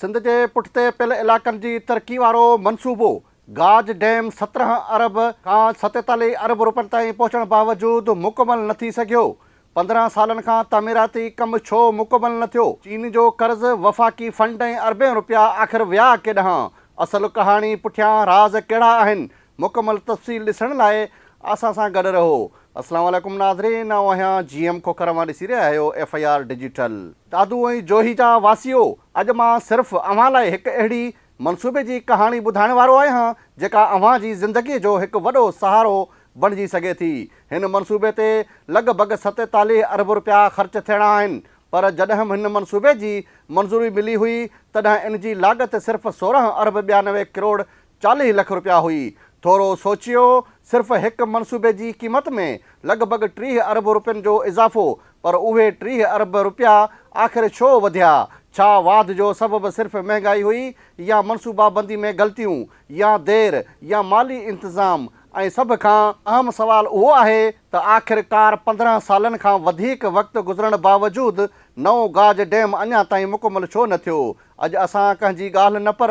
سنڌ جي پٺتي پيل علائقن جي ترقي وارو منصوبو گاج ڊيم 17 ارب کان 47 ارب روپين تائين پهچڻ باوجود مڪمل نه ٿي سگهيو. 15 سالن کان تعميراتي ڪم ڇو مڪمل نه ٿيو؟ چين جو قرض، وفاقي فنڊ ۽ اربين روپيا آخر ويا ڪيڏانهن؟ اصل ڪهاڻي پٺيان راز ڪهڙا آهن؟ مڪمل تفصيل ڏسڻ لاء اسان سان گڏ رهو. اسلام عليڪم ناظرين آئون آهيان جي ايم کوکر اوهان ڏسي رهيا آهيو F I R digital. Dadu ۽ Johi جا واسيو اڄ مان صرف اوهان لاء هڪ اهڙي منصوبي جي ڪهاڻي ٻڌائڻ وارو آهيان جيڪا اوهان جي زندگي جو هڪ وڏو سهارو بڻجي سگهي ٿي. هن منصوبي تي لڳ ڀڳ 47 ارب روپيا خرچ ٿيڻا آهن پر جڏهن هن منصوبي جي منظوري ملي هئي تڏهن ان جي لاڳت صرف 16 ارب 92 ڪروڙ 40 لک رپيا هئي. ٿورو سوچيو، صرف هڪ منصوبي جي قيمت ۾ لڳ ڀڳ 30 ارب رپين جو اضافو، پر اهي 30 ارب رپيا آخر ڇو وڌيا؟ ڇا واڌ جو سبب صرف مهنگائي هئي يا منصوبابندي ۾ غلطيون يا دير يا مالي انتظام؟ ۽ سڀ کان اهم سوال اهو آهي ته آخرڪار 15 سالن کان وڌيڪ وقت گذرڻ باوجود نئون گاج ڊيم اڃا تائين مڪمل ڇو نه ٿيو؟ اڄ اسان ڪنهن جي ڳالهه نه پر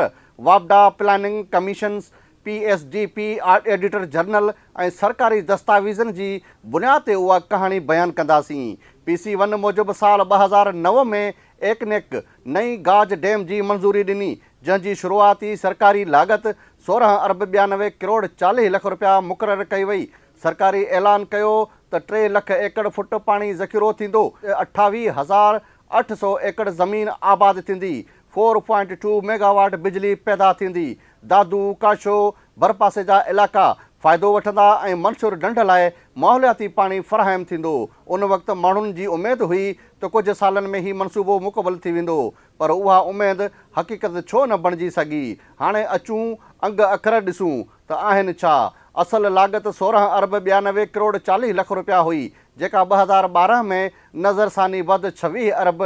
واپڊا، planning commissions, P S D P, auditor general ۽ سرڪاري دستاويزن جي بنياد تي اها ڪهاڻي بيان ڪنداسين. پي سي ون موجب سال 2009 ۾ ايڪنيڪ نئين گاج ڊيم جي منظوري ڏني، جنهن جي شروعاتي سرڪاري لاڳت 16 ارب 92 ڪروڙ 40 لک رپيا مقرر ڪئي وئي. سرڪاري اعلان ڪيو ته 3 لک ايڪڙ فٽ پاڻي ذخيرو ٿيندو، 28,800 ايڪڙ زمين آباد ٿيندي، فور پوائنٽ ٽو ميگاواٽ بجلي پيدا ٿيندي، دادو، ڪاشو، ڀرپاسي جا علائقا فائدو وٺندا ۽ منڇر ڍنڍ لاء ماحولياتي پاڻي فراهم ٿيندو. ان وقت ماڻهن جي اميد هئي ته ڪجهه سالن ۾ هي منصوبو مڪمل ٿي ويندو پر اها اميد حقيقت ڇو نه بڻجي سگهي؟ هاڻي اچون انگ اکر ڏسون ته آهن ڇا؟ اصل لاڳت 16 ارب 92 ڪروڙ 40 لک روپيا هئي جيڪا 2012 ۾ نظرثاني بعد 26 ارب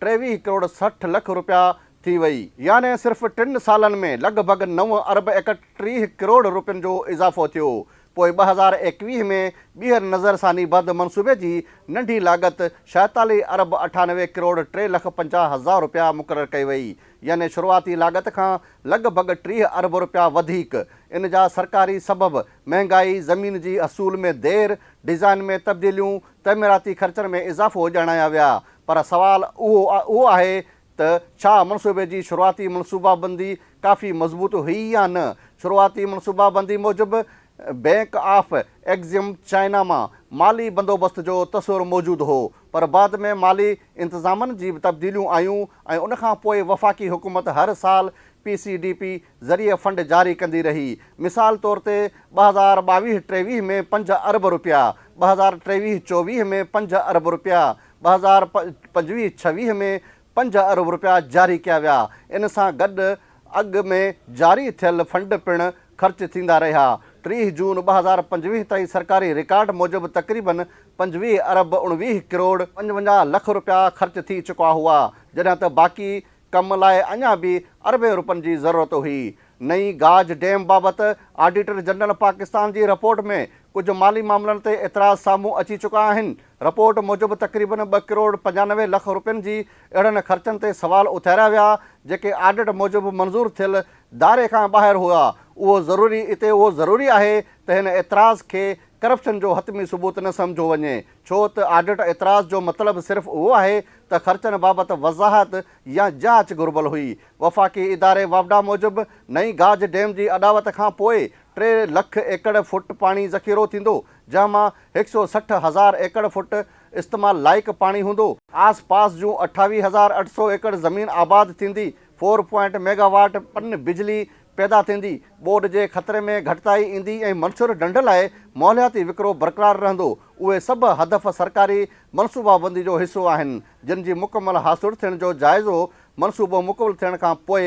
23 ڪروڙ 60 لک روپيا ٿي وئي. يعني صرف ٽن سالن ۾ لڳ ڀڳ 9 ارب 31 ڪروڙ روپين جو اضافو ٿيو. پوء 2021 ۾ ٻيهر نظرثاني بعد منصوبي جي ننڍي لاڳت 46 ارب 98 ڪروڙ 3 لک 50 هزار روپيا مقرر ڪئي وئي. يعني شروعاتي لاڳت کان لڳ ڀڳ 30 ارب روپيا وڌيڪ. ان جا سرڪاري سبب مهنگائي، زمين جي حصول ۾ دير، ڊيزائن ۾ تبديليون، تعميراتي خرچن ۾ اضافو ڄاڻايا ويا. پر سوال اهو آهي ته ڇا منصوبي جي شروعاتي منصوبابندي ڪافي مضبوط هئي يا نه؟ شروعاتي منصوبابندي موجب بئنڪ آف ايگزم چائنا مان مالي بندوبست جو تصور موجود هو پر بعد ۾ مالي انتظامن جي تبديليون آيون ۽ ان کان پوء وفاقي حڪومت هر سال پي سي ڊي پي ذريعي فنڊ جاري ڪندي رهي. مثال طور تي 2022 23 ۾ 5 ارب رپيا، 2023 24 ۾ 5 ارب رپيا، 2025 26 ۾ 5 ارب رپيا جاري ڪيا ويا. ان سان گڏ اڳ ۾ جاري ٿيل فنڊ پڻ خرچ ٿيندا رهيا. 30 جون 2025 تائين سرڪاري رڪارڊ موجب تقريبن 25 ارب 19 ڪروڙ 55 لک رپيا خرچ ٿي چڪا هئا، جڏهن ته باقي ڪم لاء اڃا به اربين رپين جي ضرورت هئي. نئين گاج ڊيم بابت آڊيٽر جنرل پاڪستان جي رپورٽ ۾ ڪجهه مالي معاملن تي اعتراض سامهون اچي چڪا آهن. رپورٽ موجب تقريبن 2 ڪروڙ 95 لک رپين جي اهڙن خرچن تي سوال اٿاريا ويا جيڪي آڊٽ موجب منظور ٿيل دائري کان ٻاهر هئا. اهو ضروري اتي اهو ضروري آهي ته هن اعتراض کي ڪرپشن جو حتمي ثبوت نه سمجهيو وڃي ڇو ته آڊٽ اعتراض جو مطلب صرف اهو آهي ته خرچن بابت وضاحت يا جاچ گهربل هئي. وفاقي اداري واپڊا موجب نئين گاج ڊيم جي اڏاوت کان پوء 3 لک ايڪڙ فوٽ پاڻي ذخيرو ٿيندو، جنهن مان 160 هزار ايڪڙ فوٽ استعمال لائق پاڻي هوندو. آس پاس جون 28,800 ايڪڙ زمين آباد ٿيندي، فور پوائنٽ ميگاواٽ پن بجلي پيدا ٿيندي، ٻوڏ جي خطري ۾ گهٽتائي ايندي ۽ منڇر ڍنڍ لاء ماحولياتي وڪرو برقرار رهندو. اهي سڀ هدف سرڪاري منصوبابندي جو حصو آهن، جن جي مڪمل حاصل ٿيڻ جو جائزو منصوبو مڪمل ٿيڻ کان پوء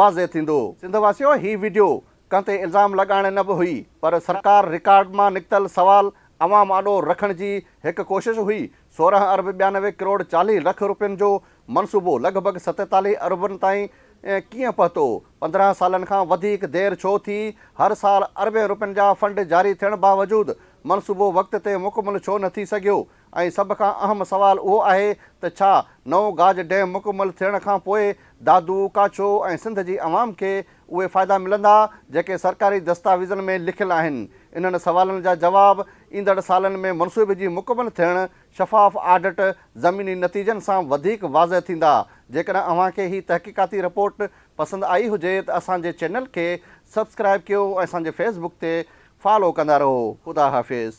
واضح ٿيندو. سنڌ واسيو هي وڊيو ڪنهن تي الزام لڳائڻ نه به هئي پر سرڪار رڪارڊ مان نڪتل سوال عوام آڏو رکڻ جي هڪ ڪوشش هئي. 16 ارب 92 ڪروڙ 40 لک روپين جو منصوبو لڳ ڀڳ 47 اربن تائين ڪيئن پهتو؟ 15 سالن کان وڌيڪ دير ڇو ٿي؟ هر سال اربين روپين جا فنڊ جاري ٿيڻ باوجود منصوبو وقت تي مڪمل ڇو نه ٿي سگهيو؟ ۽ سڀ کان اهم سوال اهو آهي ته ڇا نئون گاج ڊيم مڪمل ٿيڻ کان پوء دادو، ڪاڇو ۽ سنڌ جي عوام کي اهي فائدا ملندا جيڪي سرڪاري دستاويزن ۾ لکيل آهن؟ انهن سوالن جا جواب ايندڙ سالن ۾ منصوبي جي مڪمل ٿيڻ، شفاف آڊٽ، زميني نتيجن سان وڌيڪ واضح ٿيندا. جيڪڏهن اوهان کي هي تحقيقاتي رپورٽ پسند آئي هجي ته اسان جي چينل کي سبسڪرائيب ڪيو ۽ اسان جي فيس بڪ تي فالو ڪندا رهو. خدا حافظ.